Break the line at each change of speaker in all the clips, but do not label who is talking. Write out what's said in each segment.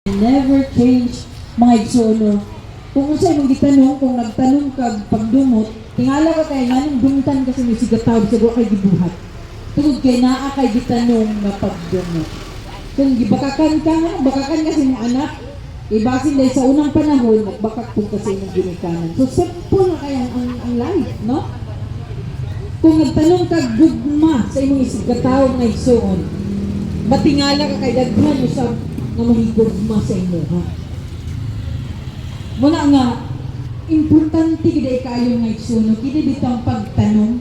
Never change, mga igsoon, no? Kung unsa imong gitanong, kung nagtanong kag pagdumot, tingala ka kay nganong dumtan ka sa imong isigkatawo sa wa kay gibuhat. Tungod kay naa kay gitanong nga pagdumot. Kung gibakakan ka, nga bakakan ka sa imong anak, ibasin dahil sa unang panahon, nagbakak pud ka sa imong ginikanan. So simple na kaya ang life, no? Kung nagtanong ka gugma sa imong isigkatawo, mga igsoon, matingala ka kay daghan usab nga mahigugma sa imuha. Muna nga importante gid ay kaayo nga, igsoon, kini bitang pagtanong.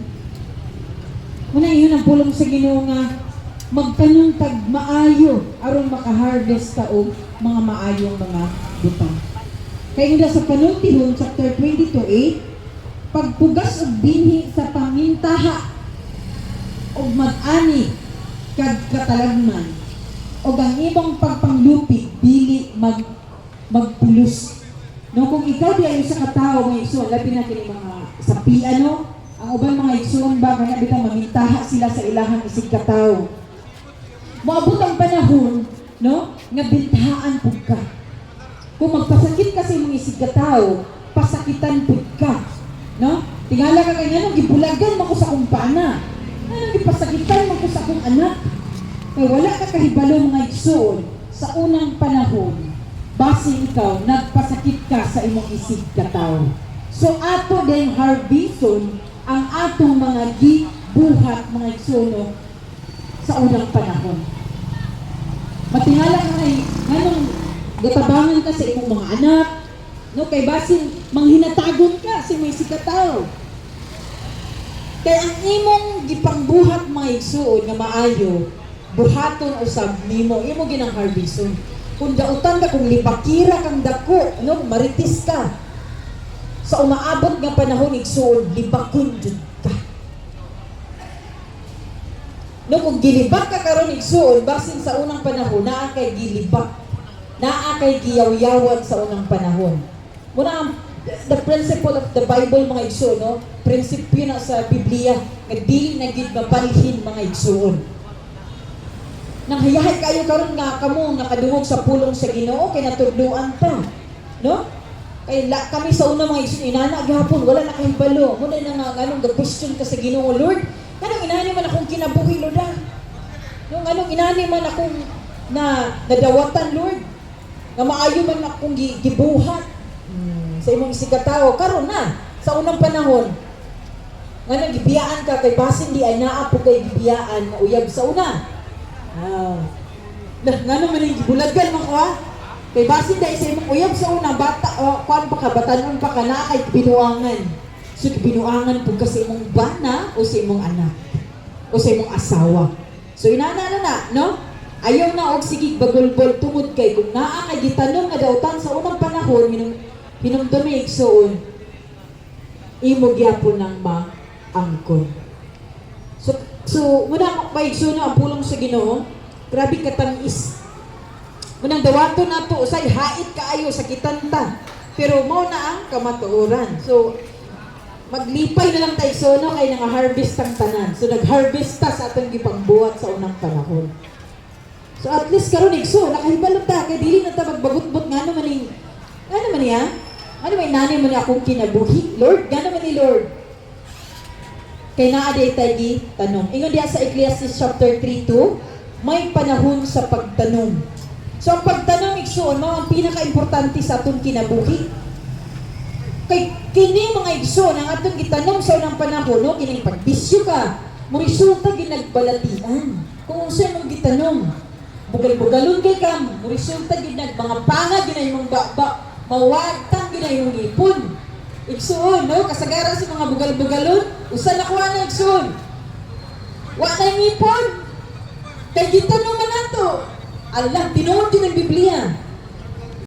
Muna ingon ang pulong sa Ginoo nga magtanong tag maayo aron maka-harvest ta og mga maayong mga butang. Kay ingon sa Panultihon chapter 22:8, pagpugas og binhi sa pamintaha og mag-ani kag katalagman og ang imong pagpanglupig dili magpulos. No, kung ikaw di ay usa ka tawo nga, igsoon, labi na kini mga sapi ano, ang uban mga igsoon ba kana bitang mamintaha sila sa ilahang isig katawo. Moabot ang panahon, no, nga bintahaan pud ka. Kung magpasakit ka sa imong isig katawo, pasakitan pud ka. No? Tingala ka kay nganong gibulagan man ko sa akong pana. Nganong gipasakitan man ko sa akong anak. Kay wala ka kahibalo, mga igsoon, sa unang panahon, basin ikaw nagpasakit ka sa imong isig katawo. So ato din harveston ang atong mga gibuhat, mga igsoon, no, sa unang panahon. Matingala ka kay nganong gatabangan ka sa imong mga anak, no, kay basin manghinatagon ka sa imong isig katawo. Kay ang imong gipangbuhat, mga igsoon, nga maayo, buhaton usab nimo, imo ginang harveston. Kung dautan ka, kung libakira kang dako, no, maritis ka. Sa umaabot nga panahon, igsoon, libakon jud ka. No, kung gilibak ka karon, igsoon, basin sa unang panahon naa kay gilibak. Naa kay giyawyawan sa unang panahon. Muna ang the principle of the Bible, mga igsoon, no? Prinsipyo na sa Biblia nga dili na gid mabalhin, mga igsoon. Nang hayahay kayo karon nga kamo nakadungog sa pulong sa Ginoo kay natudloan pa. No? Kay la, kami sa una, mga igsoon, inana gihapon, wala na kahibalo. Muna na nga nganong ga-question ka sa Ginoo, "Lord, nganong inani man akong kinabuhi, Lord ah? No, nganong inani man akong na nadawatan, Lord? Nga maayo man akong gibuhat sa imong isigkatawo karon na sa unang panahon. Nganong gibiyaan ka?" Kay basin di ay naa po kay gibiyaan nga uyab sa una. Ah. Na, ngano man yung gibulagan mo ko ha? Kay basin dahil sa imong uyab sa una, bata, oh, kuan pa ka, batanon pa ka, naa kay binuangan. So binuangan pud ka sa imong bana o sa imong anak o sa imong asawa. So inana na na, no? Ayaw na og sige bagulbol tungod kay kung naa kay gitanom nga dautan sa unang panahon, hinumdumi, igsoon, imo gyapon nang maangkon. So muna pa, igsoon, ang pulong sa Ginoo, grabe katamis. Munang dawaton nato usay hait kaayo sa kitanta. Pero mao na ang kamatuoran. So maglipay na lang tayo, so kay nga harvest ang tanan. So nag-harvest ta sa atong gipangbuhat sa unang panahon. So at least karon, igso, nakahibalo ta kay dili na ta magbagot-bot ngano man ning ngano man niya? Ano may nani man ni akong kinabuhi? Lord, ngano man ni Lord? Kay naa di tay gi tanom. Ingon diha sa Ecclesiastes chapter 3:2, may panahon sa pagtanom. So ang pagtanom, igsoon, mao ang pinaka-importante sa atong kinabuhi. Kay kini, mga igsoon, ang atong gitanom sa unang panahon, no, kining pagbisyo ka, mo resulta ginagbalatian. Kung unsa imong gitanom, bugal-bugalon kay ka, mo resulta gid nag mga panga gid na imong baba, mawagtang gid na imong ipon. Igsoon, no, kasagaran sa mga bugal-bugalon, usa na kuha na, igsoon. Wa na yung ipon. Kay gitanom man nato. Allah, tinuod din ang Biblia.